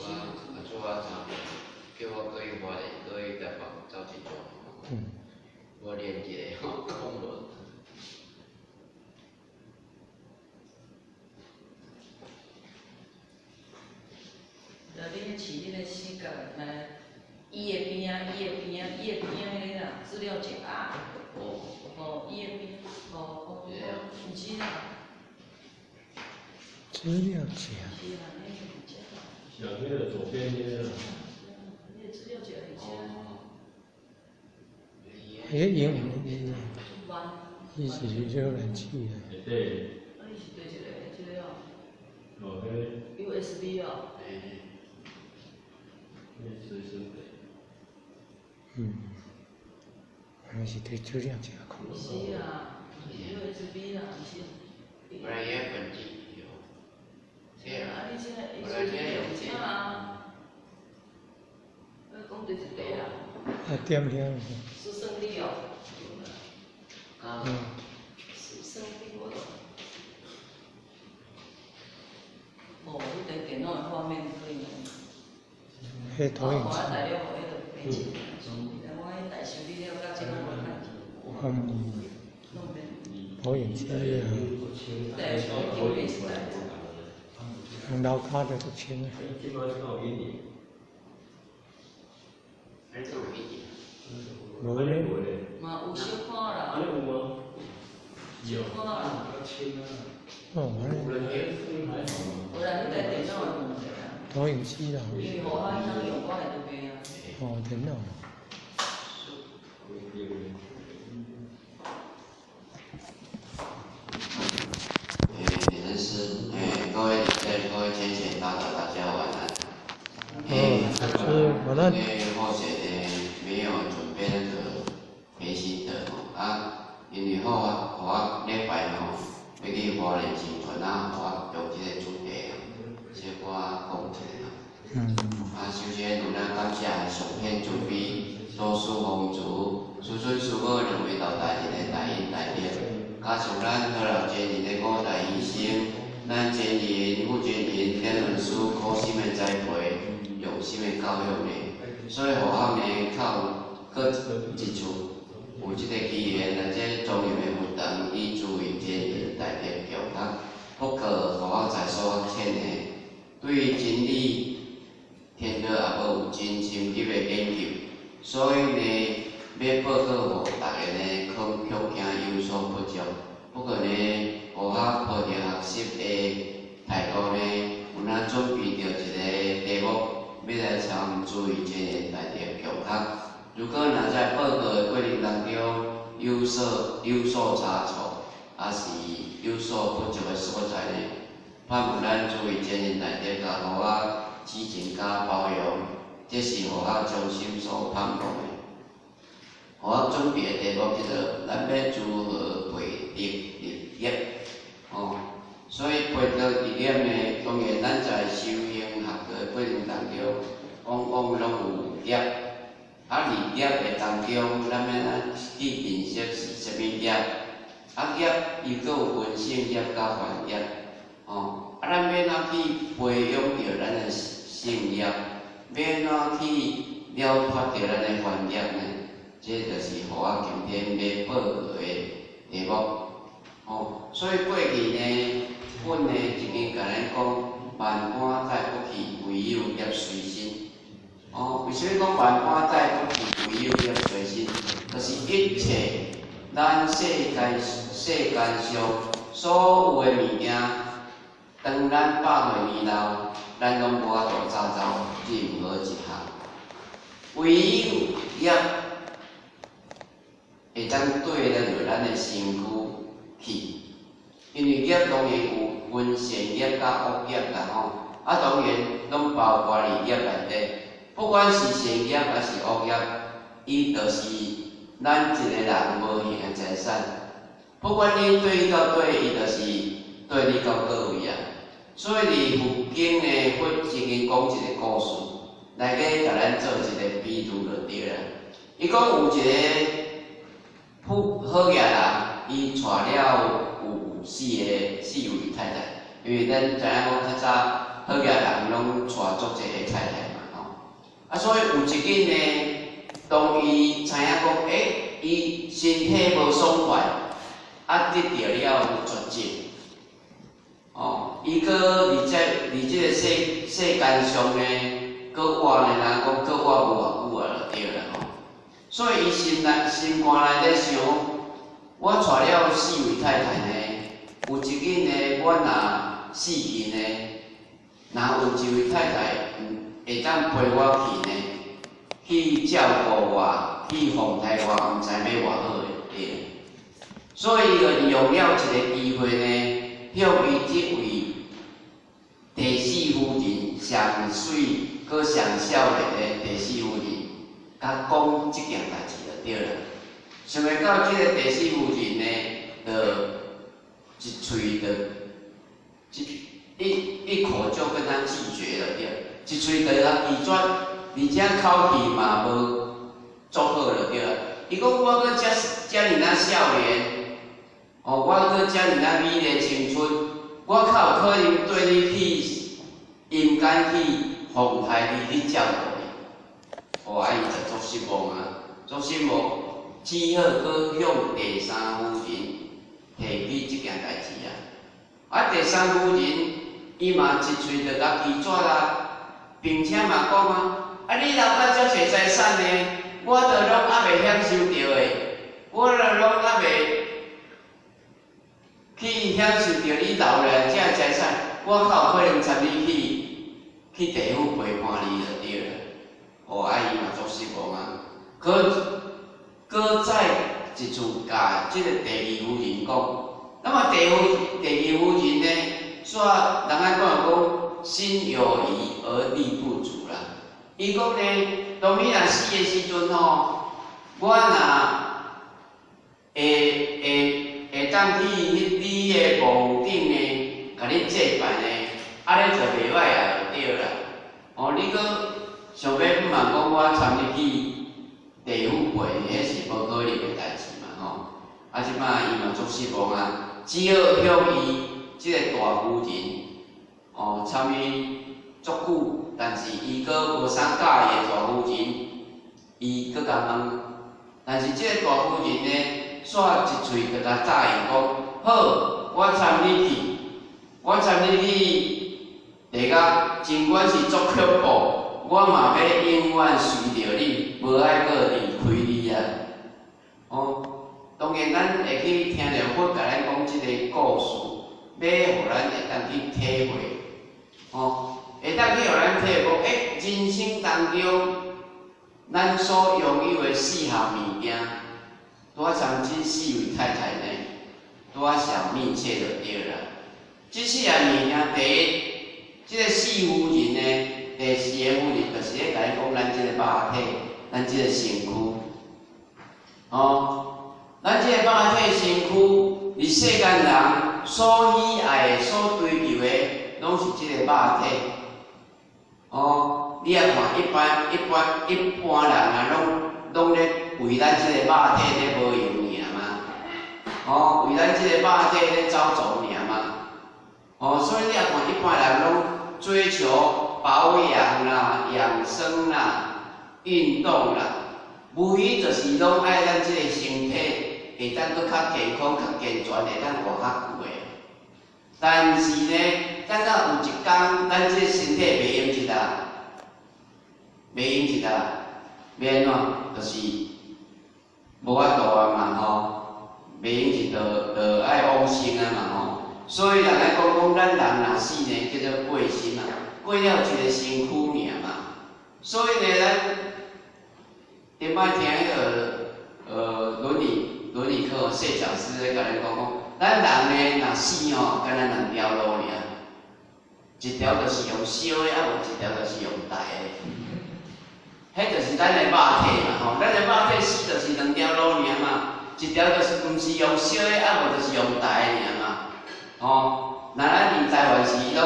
我啊做啊三遍，叫我過去花蓮，過去台北走一轉。我連一个吼講無。就你迄饲恁的死角来，伊的边仔，伊的边仔，伊的边仔彼个啦，资料夹啊。哦。哦，伊的边，哦哦，毋是啦。資料夾。是啦，彼个伫遮。小那個左邊那個。彼个資料夾佇遮。彼個英文伊，伊是瀏覽器啊。對。啊，你是對一個這個哦？哦，彼個。 USB 哦。隨身的。還是對資料夾看。是啊，USB 啦，毋是。本來伊本機有。啊，你這個伊是啥啊？我講對一個啦。啊，點遐。是勝利哦。啊。是勝利我都。哦，你台電腦的畫面可以。彼投影機。投影機啊。用老卡的都清啊。無咧。嘛有小可啦。按呢有無？小可啦。哦，按呢。無啦，你台電腦的問題啦。投影機啦。因為無法通用我的就袂啊。哦，電腦。欸，是，欸，各位各位淺顯大德，大家晚安。嗯，晚安。因為後學呢沒有準備那個培心的吼啊，因為後啊，我禮拜吼欲去花蓮時陣啊，我用這個主題啊，小可講一下吼。啊，首先，有咱感謝上天慈悲，祖師風主，師尊師母兩位老大人的大恩大德，加上咱何老前人的五大醫生，咱前人、副前人、天倫師苦心的栽培，用心的教育呢，所以予我呢較有閣一處有這個機緣來這莊嚴的佛堂，以諸位前人大德共學，不過予我在所淺呢，對真理天道也無有真深入的研究，所以呢，欲報告予大家呢，恐恐驚有所不足。不過呢，學校抱著學習的態度呢，有咱準備著一個題目，欲來參諸位前人大德共學。如果若在報告的過程當中有所差錯，抑是有所不足的所在呢，盼望咱諸位前人大德共予我指正佮包容，這是予我衷心所盼望的。予我準備的題目叫做咱欲如何培德立業，哦，所以培德立業呢，當然咱在修行學的過程當中，往往攏有業，啊，佇業的當中，咱欲按怎去認識是啥物業？啊，業伊閣有分聖業佮凡業，哦，啊，咱欲按怎去培養著咱的聖業？欲按怎去了脫著咱的凡業呢？這就是予我今天欲報告的題目，哦，所以過去呢，佛呢曾經共咱講，萬般帶不去，唯有業隨身。哦，為啥物講萬般帶不去，唯有業隨身？就是一切咱世間上所有的物件，當咱百歲年老，咱攏無法度帶走任何一項，唯有業會當綴得著咱的身軀去，因為業當然有分善業佮惡業啦吼，啊當然攏包括佇業內底，不管是善業抑是惡業，伊就是咱一個人無形的財產。不管你綴伊到佗，伊就是綴你到佗位啊。所以佇佛經呢，佛曾經講一個故事，來去共咱做一個比喻就對啦。伊講有一個富好額人，伊娶了有四位太太，因為咱知影講較早好額人攏娶足濟个太啊，所以有一日呢，當伊知影講，伊身體無爽快，啊，得著了絕症。哦，伊閣佇這个世間上呢，閣活呢，人講閣活無偌久啊，就對啦吼。所以伊心內心肝內咧想，我娶了四位太太呢，有一日呢，我若死去呢，若有一位太太會當陪我去呢，去照顧我，去奉待我，毋知欲偌好的對。所以伊就利用了一个機會呢，向伊這位第四夫人上媠閣上少年的第四夫人，共講這件代誌就對啦。想袂到這个第四夫人呢，就一喙就一口就跟他拒絕了，對，一喙就共拒絕，而且口氣嘛無足好就對啦。伊講我閣遮遮爾仔少年，哦，我閣遮爾仔美麗青春，我較有可能綴你去陰間去鳳台你去照顧你。哦，啊伊就足失望啊，足失望，只好閣向第三夫人提起這件代誌啊。啊，第三夫人伊嘛一喙就共拒絕啦，並且嘛講啊，啊你留甲遮濟財產呢，我都攏猶未享受著的，我都攏猶未去享受著你留來這財產，我較有可能參你去地府陪伴你就對啦。哦，啊伊嘛足失望啊，閣再一次共這个第二夫人講，那麼第二夫人呢，煞人愛講講心有餘而力不足啦。伊講呢，當你若死的時陣吼，我若會當去彼你的墓頂呢，共你祭拜呢，按呢就袂歹啊，就對啦。哦，你閣想欲毋茫講我參你去地府陪，彼是無可能的代誌嘛吼。啊，這擺伊嘛足失望啊，只好向伊這個大夫人，哦，參伊足久，但是伊閣無啥佮意的大夫人，伊閣共問，但是這個大夫人呢，煞一喙就共答應講，好，我參你去，我參你去，地獄，儘管是足恐怖，我嘛欲永遠隨著你，無愛閣離開你啊！哦，當然咱會去聽著佛共咱講這個故事，欲予咱會當去體會，哦，會當去予咱體會講，人生當中，咱所擁有的四項物件，拄仔參這四位太太呢，拄仔上密切就對啦。這四項物件，第一，這个四夫人呢，第四个夫人就是咧共咱講咱這个肉體，咱這個身軀，哦，咱這个肉體身軀，佇世間人所喜愛的、所追求的，攏是這个肉體。哦，你也看一般人啊，攏咧為咱這個肉體咧無閒爾嘛，哦，為咱這個肉體咧走走爾嘛，哦，所以你也看一般人攏追求保養啦、養生啦、運動啦，無非就是攏愛咱這個身體會當閣較健康、較健全，會當活較久的。但是呢，等到有一工，咱這個身體袂用得啊，袂用得啊，欲按怎？就是無法度啊嘛吼，袂用得就愛往生啊嘛吼。所以人愛講講，咱人若死呢，叫做過身嘛，過了一个身軀爾嘛。所以呢，咱頂擺聽彼个倫理課謝講師咧共咱講講，咱人呢若死吼，敢若兩條路爾，一條就是用燒的，啊無一條就是用焚的。彼就是咱的肉體嘛吼，咱的肉體死就是兩條路爾嘛，一條就是毋是用燒的，啊無就是用焚的爾嘛，吼。若咱佇台灣是攏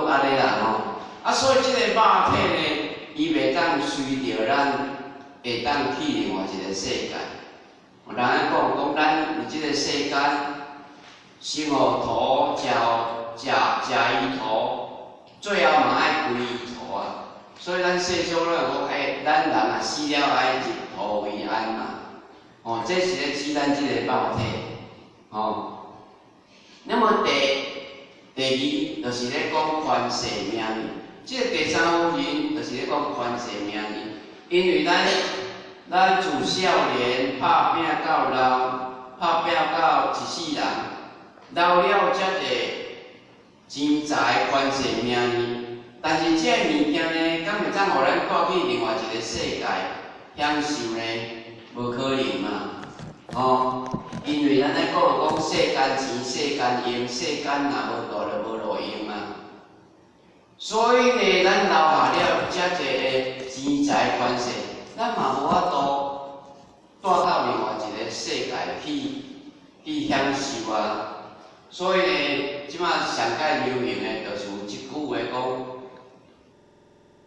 按呢啦吼，啊所以這個肉體呢，伊袂當隨著咱會當去另外一個世界。人愛講講咱佇這個世間，生予土，食予食伊土，最後嘛愛歸伊土啊。所以咱世俗咧講，欸，咱人啊死了愛入土為安嘛，吼，這是咧指咱這個肉體，吼。那麼第二就是咧講權勢名利，這個第三夫人就是咧講權勢名利，因為咱自少年拍拚到老，拍拚到一世人，留了遮濟錢財權勢名利，但是這個物件呢，敢會當予咱帶去另外一個世界享受呢？無可能嘛，吼！因為咱咧講講世間錢、世間用、世間若無帶就無路用啊。所以呢，咱留下了遮濟个錢財權勢，咱嘛無法度帶到另外一個世界去享受啊。所以呢，這馬上蓋流行的，就是有一句話講：